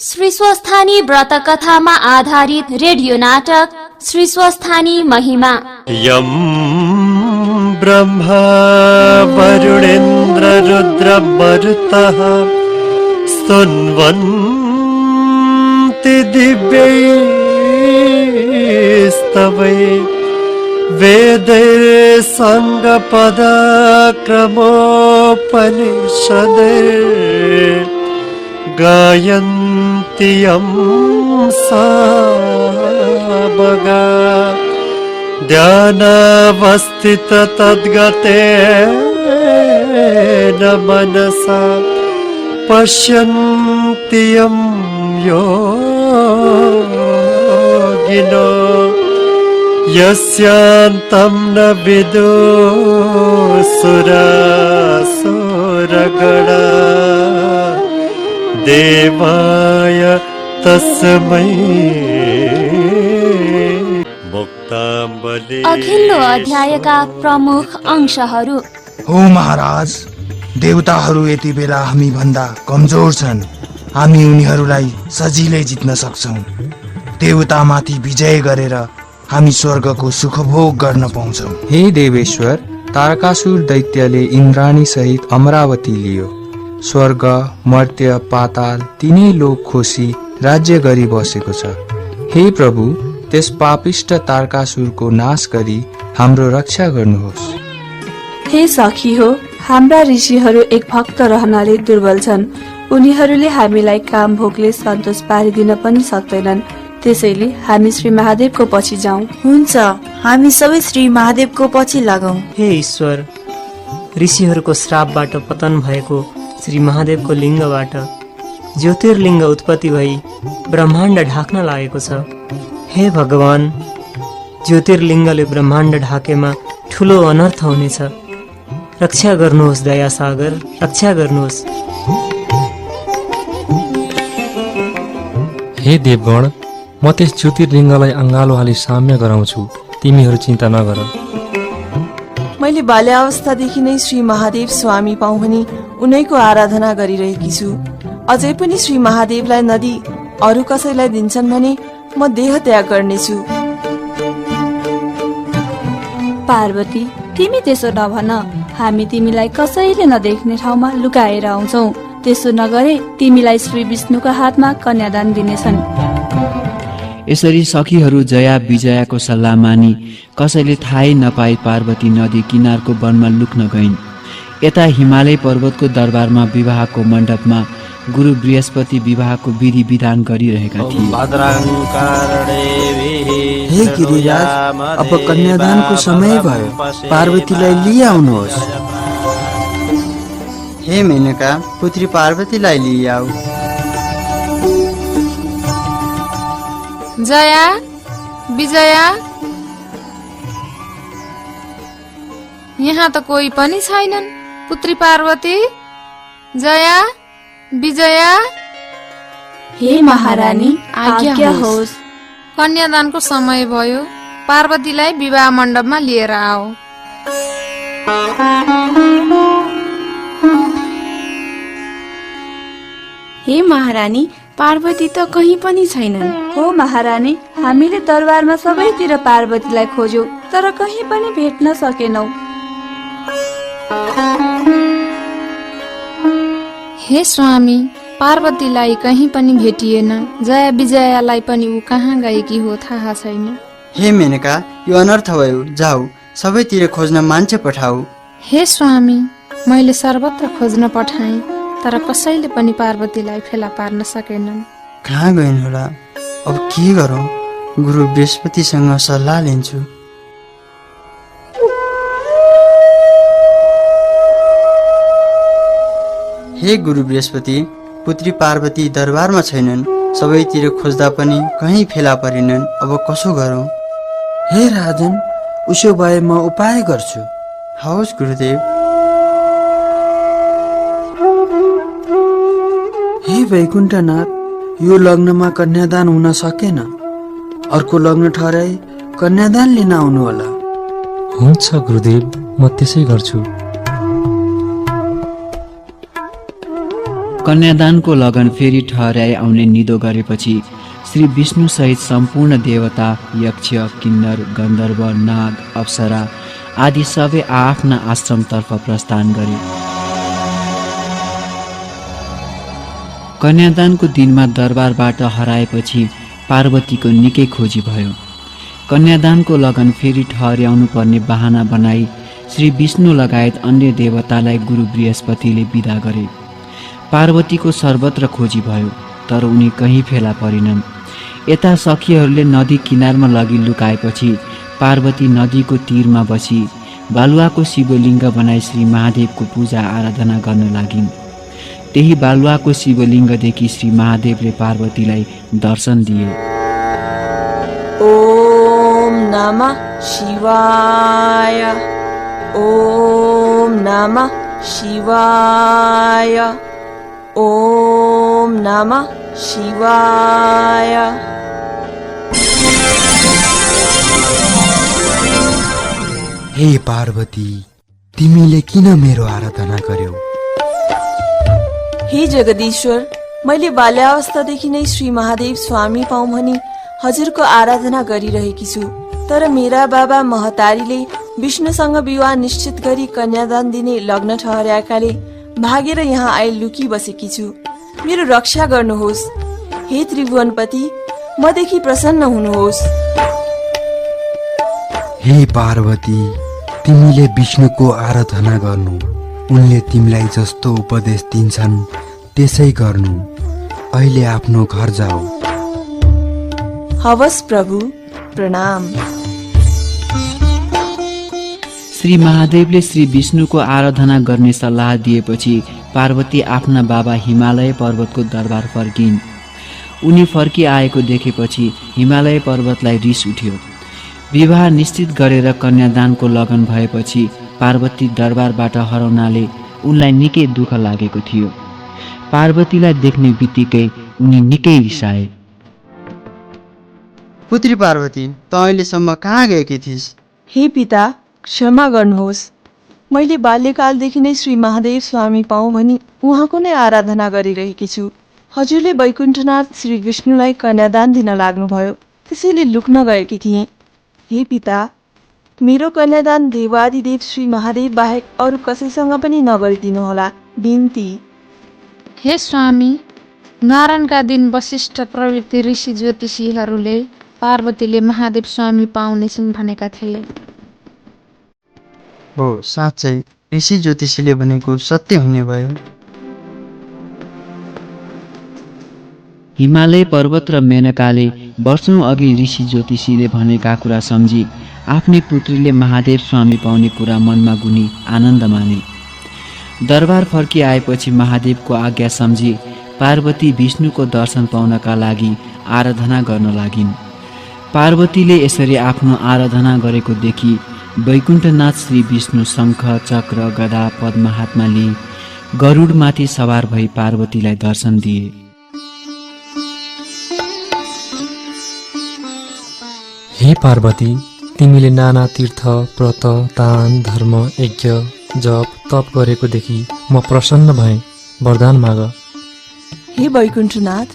श्री स्वस्थानी व्रत कथामा आधारित रेडियो नाटक श्री स्वस्थानी महिमा। यं ब्रह्मा वरुणेन्द्र रुद्र मरुतः स्तुन्वन्ति दिव्यैस्तवै वेदैः साङ्गपदाक्रमोपनिषदैः गायन्ति यं सामगा ध्यानावस्थिततद्गतेन मनसा पश्यन्ति यं योगिनो यस्यान्तं न विदुसुरासुरगणा देवाय तस्मै मुक्ताम्बले। अघिल्लो अध्यायका प्रमुख अंशहरू। हो महाराज, देवताहरू यति बेला हामी भन्दा कमजोर छन्। हामी उनीहरूलाई सजिलै जित्न सक्छौं। देवतामाथि विजय गरेर हामी स्वर्गको सुखभोग गर्न पाउँछौं। हे देवेश्वर, तारकासुर दैत्यले इन्द्राणी सहित अमरावती लियो। स्वर्ग, मर्त्य, पाताल तीनै लोक खोसी राज्य गरी बसेको छ। हे प्रभु, त्यस पापिष्ट तारकासुरको नाश गरी हाम्रो रक्षा गर्नुहोस्। हे सखी हो, हाम्रा ऋषिहरू एक भक्त रहनाले दुर्बल छन्। उनीहरूले हामीलाई काम भोगले सन्तोष पारिदिन पनि सक्दैनन्। त्यसैले हामी श्री महादेवको पछि जाउँ। हुन्छ, हामी सबै श्री महादेवको पछि लागौं। हे ईश्वर, ऋषिहरूको श्रापबाट पतन भएको श्री महादेवको लिङ्गबाट ज्योतिर्लिङ्ग उत्पत्ति भई ब्रह्माण्ड ढाक्न लागेको छ। हे भगवान, ज्योतिर्लिङ्गले ब्रह्माण्ड ढाकेमा ठुलो अनर्थ हुनेछ। रक्षा गर्नुहोस् दयासागर, रक्षा गर्नुहोस्। हे देवगण, म त्यस ज्योतिर्लिङ्गलाई अङ्गालो हाली साम्य गराउँछु। तिमीहरू चिन्ता नगर। मैले बाल्यावस्थादेखि नै श्री महादेव स्वामी पाउँ भनी उनैको आराधना गरिरहेकी छु। अझै पनि श्री महादेवलाई नदी अरू कसैलाई दिन्छन् भने म देह त्याग गर्नेछु। पार्वती, तिमी त्यसो नभन। हामी तिमीलाई कसैले नदेख्ने ठाउँमा लुकाएर आउँछौ। त्यसो नगरे तिमीलाई श्री विष्णुको हातमा कन्यादान दिनेछन्। यसरी सखीहरू जया विजयाको सल्लाह मानी कसैले थाहै नपाई पार्वती नदी किनारको वनमा लुक्न गइन्। यता हिमालय पर्वतको दरबारमा विवाहको मण्डपमा गुरु बृहस्पति विवाहको विधि विधान गरिरहेका थिए। हे गिरिराज, अब कन्यादानको समय भयो। पार्वतीलाई लिआउनुहोस्। हे मेनका, पुत्री पार्वतीलाई लिआऊ। जया, विजया, यहाँ त कोही पनि छैनन्। पुत्री पार्वती, जया, विजया। हे महारानी, आज्ञा होस्। कन्यादानको समय भयो। पार्वतीलाई विवाह मण्डपमा लिएर आओ। हे महारानी, पार्वती त कहीँ पनि छैनन्। हो महारानी, हामीले दरबारमा सबैतिर पार्वतीलाई खोज्यौं, तर कहीँ पनि भेट्न सकेनौ। हे स्वामी, पार्वतीलाई कहीँ पनि भेटिएन। जया विजयालाई पनि ऊ कहाँ गएकी हो थाहा छैन। हे मेनका, यो अनर्थ भयो। जाऊ, सबैतिर खोज्न मान्छे पठाऊ। हे स्वामी, मैले सर्वत्र खोज्न पठाएँ, तर कसैले पनि पार्वतीलाई फेला पार्न सकेनन्। कहाँ गइन् होला? अब के गरौँ? गुरु बृहस्पतिसँग सल्लाह लिन्छु। हे गुरु बृहस्पति, पुत्री पार्वती दरबारमा छैनन्। सबैतिर खोज्दा पनि कहीँ फेला परिनन्। अब कसो गरौँ? हे राजन, उसो भए म उपाय गर्छु। हवस् गुरुदेव। हे वैकुण्ठनाथ, यो लग्नमा कन्यादान हुन सकेन। अर्को लग्न ठहराई कन्यादान लिन आउनु होला। हुन्छ गुरुदेव, म त्यसै गर्छु। कन्यादानको लगन फेरि ठहर्याई आउने निदो गरेपछि श्री विष्णु सहित सम्पूर्ण देवता, यक्ष, किन्नर, गन्धर्व, नाग, अप्सरा आदि सबै आफ्ना आश्रमतर्फ प्रस्थान गरे। कन्यादानको दिनमा दरबारबाट हराएपछि पार्वतीको निकै खोजी भयो। कन्यादानको लगन फेरि ठहर्याउनु पर्ने बहाना बनाई श्री विष्णु लगायत अन्य देवतालाई गुरु बृहस्पतिले विदा गरे। पार्वतीको सर्वत्र खोजी भयो, तर उनी कहीँ फेला परिनन्। यता सखीहरूले नदी किनारमा लगी लुकाएपछि पार्वती नदीको तीरमा बसी बालुवाको शिवलिङ्ग बनाई श्री महादेवको पूजा आराधना गर्न लागिन्। त्यही बालुवाको शिवलिङ्गदेखि श्री महादेवले पार्वतीलाई दर्शन दिए। ओम नमः शिवाय, ओम नमः शिवाय, ओम नमः शिवाय। हे पार्वती, तिमीले किन मेरो आराधना गर्यौ? हे जगदीश्वर, मैले बाल्यावस्थादेखि नै श्री महादेव स्वामी पाऊँ भनी हजुरको आराधना गरिरहेकी छु, तर मेरा बाबा महतारीले विष्णुसँग विवाह निश्चित गरी कन्यादान दिने लग्न ठहर्याएकाले भागेर यहाँ आइ लुकी बसेकी छु। मेरो रक्षा गर्नुहोस्। हे त्रिभुवनपति, मदेखि प्रसन्न हुनुहोस्। हे पार्वती, तिमीले विष्णुको आराधना गर्नु, उनले तिमीलाई जस्तो उपदेश दिन्छन् त्यसै गर्नु। अहिले आफ्नो घर जाऊ। हवस् प्रभु, प्रणाम। श्री महादेवले श्री विष्णुको आराधना गर्ने सल्लाह दिएपछि पार्वती आफ्ना बाबा हिमालय पर्वतको दरबार फर्किन्। उनी फर्किआएको देखेपछि हिमालय पर्वतलाई रिस उठ्यो। विवाह निश्चित गरेर कन्यादानको लगन भएपछि पार्वती दरबारबाट हराउनाले उनलाई निकै दुःख लागेको थियो। पार्वतीलाई देख्ने बित्तिकै उनी निकै रिसाए। पुत्री पार्वती, त अहिलेसम्म कहाँ गएकी थिइस्? हे पिता, क्षमा गर्नुहोस्। मैले बाल्यकालदेखि नै श्री महादेव स्वामी पाऊँ भनी उहाँको नै आराधना गरिरहेकी छु। हजुरले वैकुण्ठनाथ श्री विष्णुलाई कन्यादान दिन लाग्नुभयो, त्यसैले लुक्न गएकी थिएँ। हे पिता, मेरो कन्यादान देवादिदेव श्री महादेव बाहेक अरू कसैसँग पनि नगरिदिनुहोला, बिन्ती। हे स्वामी, नारायणका दिन वशिष्ठ प्रवृत्ति ऋषि ज्योतिषीहरूले पार्वतीले महादेव स्वामी पाउनेछन् भनेका थिए। हो, साँच्चै ऋषि ज्योतिषीले भनेको सत्य हुने भयो। हिमालय पर्वत र मेनकाले वर्षौं अघि ऋषि ज्योतिषीले भनेका कुरा सम्झी आफ्नै पुत्रीले महादेव स्वामी पाउने कुरा मनमा गुनी आनन्द माने। दरबार फर्किआएपछि महादेवको आज्ञा सम्झी पार्वती विष्णुको दर्शन पाउनका लागि आराधना गर्न लागिन्। पार्वतीले यसरी आफ्नो आराधना गरेको देखि वैकुण्ठनाथ श्री विष्णु शङ्ख, चक्र, गदा, पद्म हातमा लिए गरुडमाथि सवार भई पार्वतीलाई दर्शन दिए। हे पार्वती, तिमीले नाना तीर्थ, व्रत, दान, धर्म, यज्ञ, जप, तप गरेको देखि म प्रसन्न भएँ। वरदान माग। हे वैकुण्ठनाथ,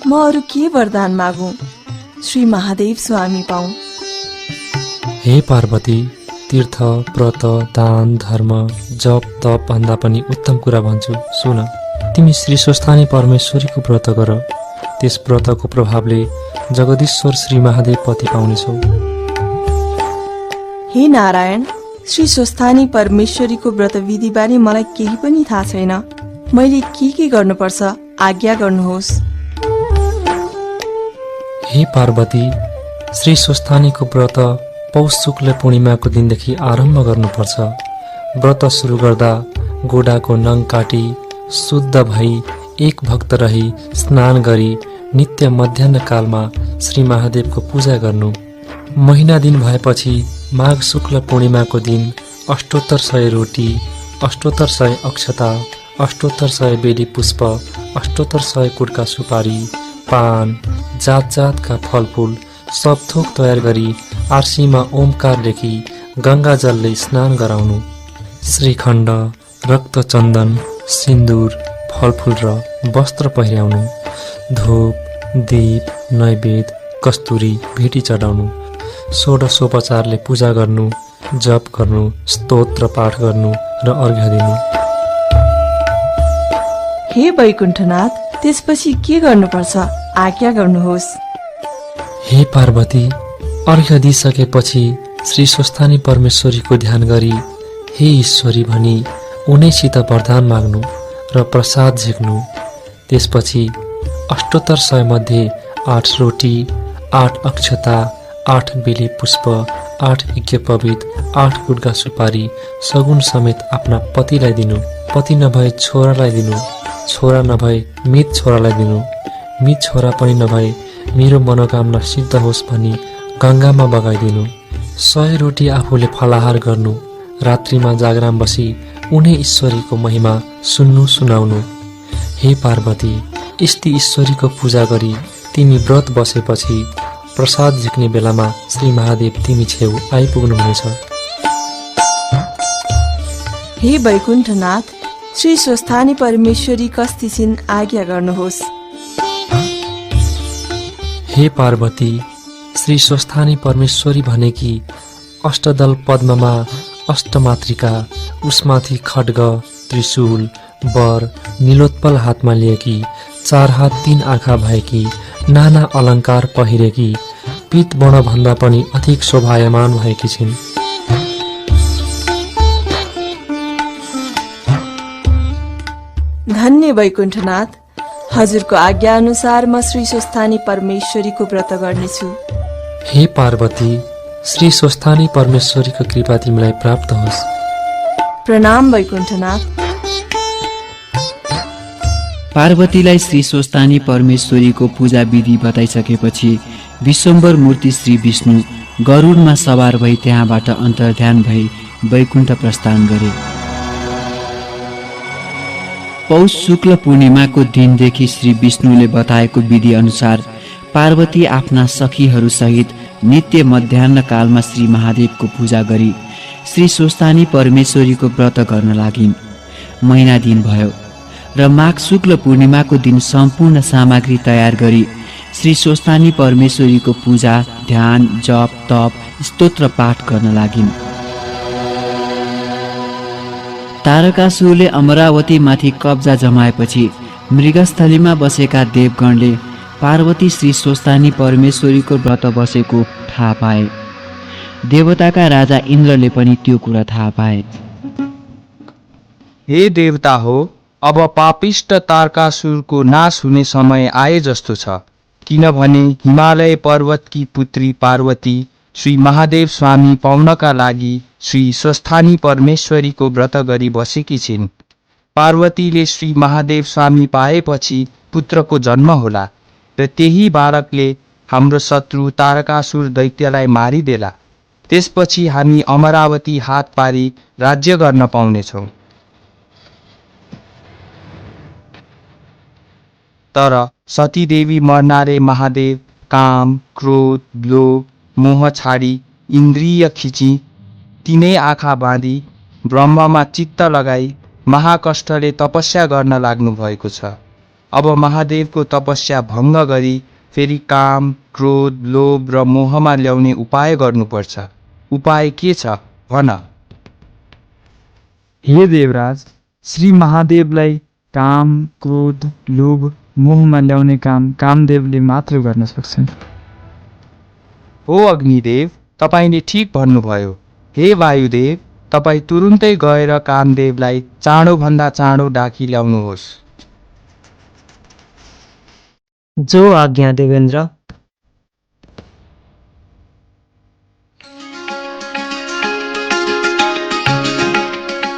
म अरू के वरदान मागौँ? श्री महादेव स्वामी पाऊँ। हे पार्वती, तीर्थ, व्रत, दान, धर्म, जप, तप भन्दा पनि उत्तम कुरा भन्छु, सुन। तिमी श्री स्वस्थानी परमेश्वरीको व्रत गर। त्यस व्रतको प्रभावले जगदीश्वर श्री महादेव पति पाउनेछौ। हे नारायण, श्री स्वस्थानी परमेश्वरीको व्रत विधिबारे मलाई केही पनि थाहा छैन। मैले के गर्नुपर्छ, आज्ञा गर्नुहोस्। हे पार्वती, श्री स्वस्थानीको व्रत पौष शुक्ल पूर्णिमाको दिनदेखि आरम्भ गर्नुपर्छ। व्रत सुरु गर्दा गोडाको नङ काटी शुद्ध भई एक भक्त रही स्नान गरी नित्य मध्याह्न कालमा श्री महादेवको पूजा गर्नु। महिना दिन भएपछि माघ शुक्ल पूर्णिमाको दिन अष्टोत्तर 100 रोटी, अष्टोत्तर 100 अक्षता, अष्टोत्तर 100 बेली पुष्प, अष्टोत्तर 100 कुटका सुपारी, पान, जात जातका फलफूल सब थोक तयार गरी आरसीमा ओमकार लेखी गंगा जलले स्नान गराउनु। श्रीखण्ड, रक्त चन्दन, सिन्दूर, फलफूल र वस्त्र पहिर्याउनु, धूप दीप नैवेद्य कस्तुरी भेटी चढाउनु, षोडशोपचारले पूजा गर्नु, जप गर्नु, स्तोत्र पाठ गर्नु र अर्घ्य दिनु। हे वैकुण्ठनाथ, त्यसपछि के गर्नुपर्छ? आज्ञा गर्नुहोस्। हे पार्वती, अर्घ्य दिइसकेपछि श्री स्वस्थानी परमेश्वरीको ध्यान गरी हे ईश्वरी भनी उनैसित वरदान माग्नु र प्रसाद झिक्नु। त्यसपछि अष्टोत्तर 100 मध्ये 8 रोटी, 8 अक्षता, 8 बेली पुष्प, 8 यज्ञपवित, 8 गुड्गा सुपारी सगुन समेत आफ्ना पतिलाई दिनु। पति नभए छोरालाई दिनु, छोरा नभए मित छोरालाई दिनु, मित छोरा पनि नभए मेरो मनोकामना सिद्ध होस् भनी गङ्गामा बगाइदिनु। 100 रोटी आफूले फलाहार गर्नु, रात्रिमा जागराम बसी उनी ईश्वरीको महिमा सुन्नु सुनाउनु। हे पार्वती, यस्ती ईश्वरीको पूजा गरी तिमी व्रत बसेपछि प्रसाद झिक्ने बेलामा श्री महादेव तिमी छेउ आइपुग्नुहुनेछ। हे वैकुण्ठनाथ, श्री स्वस्थानी परमेश्वरी कस्ती छिन्? आज्ञा गर्नुहोस्। हे पार्वती, श्री स्वस्थानी परमेश्वरी भनेकी अष्टदल पद्ममा अष्टमातृका, उसमाथि खड्ग, त्रिशूल, वर, नीलोत्पल हातमा लिएकी, 4 हात 3 आँखा भएकी, नाना अलङ्कार पहिरेकी, पीत वर्णभन्दा पनि अधिक शोभायमान भएकी छिन्। धन्य वैकुण्ठनाथ, हजुरको आज्ञा अनुसार म श्री स्वस्थानी परमेश्वरीको व्रत गर्नेछु। हे पार्वती, श्री स्वस्थानी परमेश्वरीको कृपा तिमीलाई प्राप्त होस्। प्रणाम वैकुण्ठनाथ। पार्वतीलाई श्री स्वस्थानी परमेश्वरीको पूजा विधि बताइसकेपछि विश्वम्भर मूर्ति श्री विष्णु गरुडमा सवार भई त्यहाँबाट अन्तर्ध्यान भई वैकुण्ठ प्रस्थान गरे। पौष शुक्ल पूर्णिमाको दिनदेखि श्री विष्णुले बताएको विधि अनुसार पार्वती आफ्ना सखीहरू सहित नित्य मध्याह्न कालमा श्री महादेवको पूजा गरी श्री स्वस्थानी परमेश्वरीको व्रत गर्न लागिन्। महिना दिन भयो र माघ शुक्ल पूर्णिमाको दिन सम्पूर्ण सामग्री तयार गरी श्री स्वस्थानी परमेश्वरीको पूजा, ध्यान, जप, तप, स्तोत्र पाठ गर्न लागिन्। तारकासुरले अमरावती माथि कब्जा जमाएपछि मृगस्थलीमा बसेका देवगणले पार्वती श्री स्वस्थानी परमेश्वरीको व्रत बसेको थाहा पाए। देवताका राजा इन्द्रले पनि त्यो कुरा थाहा पाए। हे देवता हो, अब पापिष्ट तारकासुरको नाश हुने समय आए जस्तो छ, किनभने हिमालय पर्वतकी पुत्री पार्वती श्री महादेव स्वामी पाउनका लागि श्री स्वस्थानी परमेश्वरीको व्रत गरी बसेकी छिन्। पार्वतीले श्री महादेव स्वामी पाएपछि पुत्रको जन्म होला र त्यही बालकले हाम्रो शत्रु तारकासुर दैत्यलाई मारिदेला। त्यसपछि हामी अमरावती हात पारी राज्य गर्न पाउनेछौँ। तर सतीदेवी मर्नाले महादेव काम, क्रोध, लोभ, मोह छाडी इन्द्रिय खिची तिनै आँखा बाँधी ब्रह्ममा चित्त लगाई महाकष्टले तपस्या गर्न लाग्नु भएको छ। अब महादेवको तपस्या भङ्ग गरी फेरि काम, क्रोध, लोभ र मोहमा ल्याउने उपाय गर्नुपर्छ। उपाय के छ भन। हे देवराज, श्री महादेवलाई काम, क्रोध, लोभ, मोहमा ल्याउने काम कामदेवले मात्र गर्न सक्छन्। हो अग्निदेव, तपाईले ठीक भन्नुभयो। हे वायुदेव, तपाईँ तुरुन्तै गएर कामदेवलाई चाँडोभन्दा चाँडो डाकी ल्याउनुहोस्। जो आज्ञा देवेन्द्र।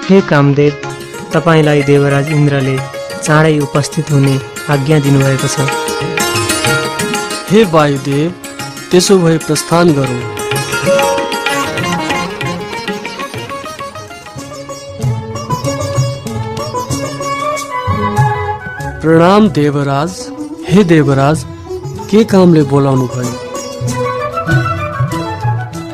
हे कामदेव, तपाईलाई देवराज इन्द्रले चाँडै उपस्थित हुने आज्ञा दिनुभएको छ। हे वायुदेव, त्यसो भए प्रस्थान गरौँ। प्रणाम देवराज। हे देवराज, के कामले बोलाउनु भयो?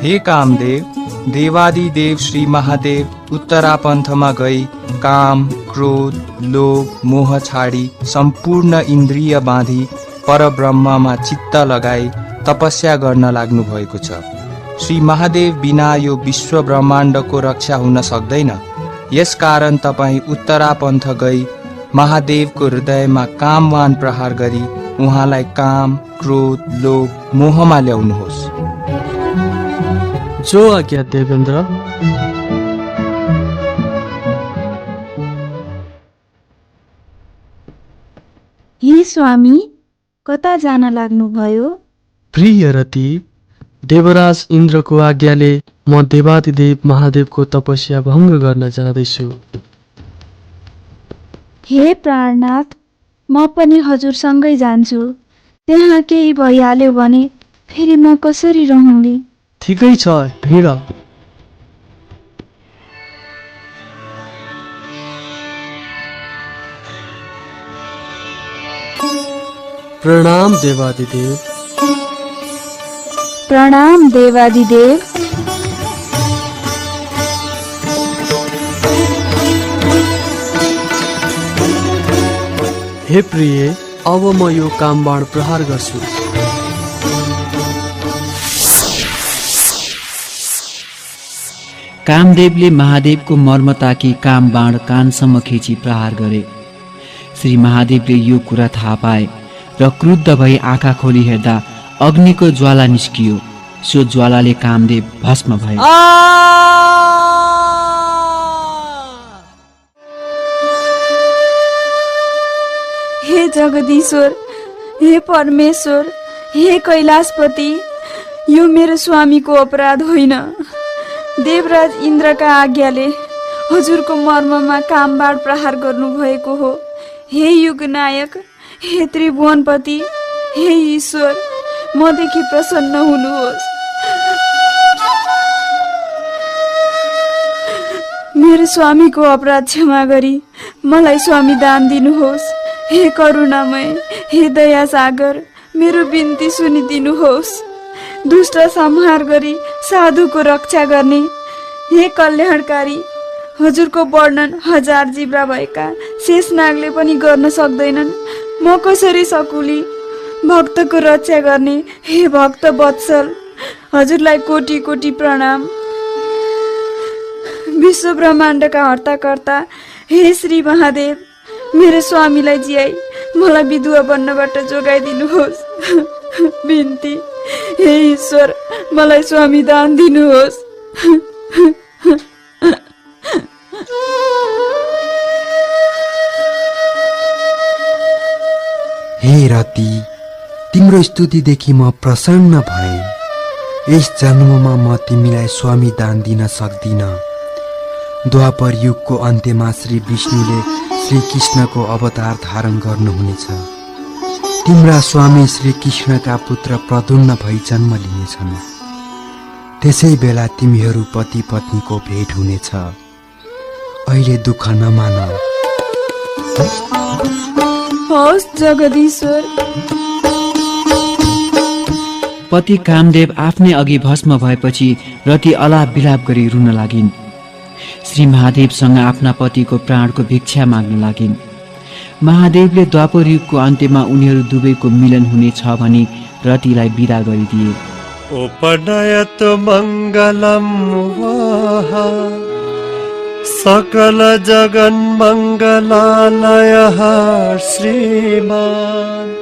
हे कामदेव, देवादिदेव श्री महादेव उत्तरापन्थमा गई काम, क्रोध लोभ मोह छाडी सम्पूर्ण इन्द्रिय बाँधी परब्रह्ममा चित्त लगाई तपस्या गर्न लाग्नु भएको छ। श्री महादेव बिना यो विश्व ब्रह्माण्डको रक्षा हुन सक्दैन। यसकारण तपाईँ उत्तरापन्थ गई महादेवको हृदयमा कामवान प्रहार गरी उहाँलाई काम क्रोध लोभ मोहमा ल्याउनुहोस्। जो आज्ञा देवेन्द्र। हे स्वामी, कता जान लाग्नुभयो? प्रिय रति, देवराज इन्द्रको आज्ञाले म देवादिदेव महादेवको तपस्या भङ्ग गर्न जाँदैछु। हे प्राणनाथ, म पनि हजुरसँगै जान्छु। त्यहाँ केही भइहाल्यो भने फेरि म कसरी रहूँली? ठिकै छ, हिँड। प्रणाम देवादिदेव। प्रणाम देवादिदेव। हे प्रिय, अब म यो कामबाण प्रहार गर्छु। कामदेवले महादेवको मर्म ताकी कामबाण कानसम्म खिची प्रहार गरे। श्री महादेवले यो कुरा थाहा पाए र क्रुद्ध भई आँखा खोली हेर्दा अग्निको ज्वाला निस्कियो। सो ज्वालाले कामदेव भस्म भए। हे जगदीश्वर, हे परमेश्वर, हे कैलाशपति, यो मेरो स्वामीको अपराध होइन। देवराज इन्द्रका आज्ञाले हजुरको मर्ममा कामबाण प्रहार गर्नुभएको हो। हे युगनायक, हे त्रिभुवनपति, हे ईश्वर, मदेखि प्रसन्न हुनुहोस्। मेरो स्वामीको अपराध क्षमा गरी मलाई स्वामी दान दिनुहोस्। हे करुणामय, हे दया सागर, मेरो बिन्ती सुनिदिनुहोस्। दुष्ट संहार गरी साधुको रक्षा गर्ने हे कल्याणकारी, हजुरको वर्णन हजार जिब्रा भएका शेषनागले पनि गर्न सक्दैनन्। म कसरी सकुली भक्तको रक्षा गर्ने हे भक्त वत्सल, हजुरलाई कोटी कोटी प्रणाम। विश्व ब्रह्माण्डका हर्ताकर्ता हे श्री महादेव, मेरो स्वामीलाई जियाई मलाई विधुवा बन्नबाट जोगाइदिनुहोस्। बिन्ती, हे ईश्वर, मलाई स्वामी दान दिनुहोस्। हे रति, तिम्रो स्तुतिदेखि म प्रसन्न भएँ। यस जन्ममा म तिमीलाई स्वामी दान दिन सक्दिन। द्वापर युगको अन्त्यमा श्री विष्णुले श्री कृष्णको अवतार धारण गर्नुहुनेछ। तिम्रा स्वामी श्री कृष्णका पुत्र प्रद्युम्न भई जन्म लिनेछन्। त्यसै बेला तिमीहरू पति पत्नीको भेट हुनेछ। अहिले दुःख नमान। होस् जगदीश्वर। पति कामदेव आफ्नै अघि भस्म भएपछि रति अलाप विलाप गरी रुन लागिन्। श्री महादेवसँग आफ्ना पतिको प्राणको भिक्षा माग्न लागिन्। महादेवले द्वापर युगको अन्त्यमा उनीहरू दुवैको मिलन हुनेछ भनी रतिलाई विदा गरिदिए। उपनयत मङ्गलम् वाह सकल जगन् मङ्गलालयः श्रीमान्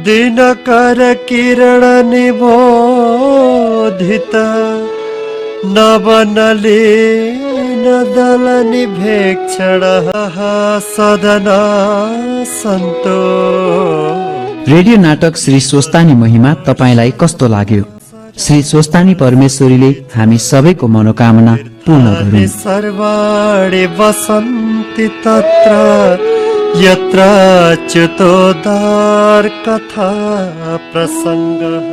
दिनकर किरण निबोधित नवनलीन दल निभेक्षणः सदना सन्तो। रेडियो नाटक श्री स्वस्तानी महिमा तपाईलाई कस्तो लाग्यो? श्री स्वस्तानी परमेश्वरीले हामी सबैको मनोकामना पूर्ण गरून्। सर्वाणि वसन्ति तत्र यत्र च्युतोद्धार कथा प्रसङ्गः।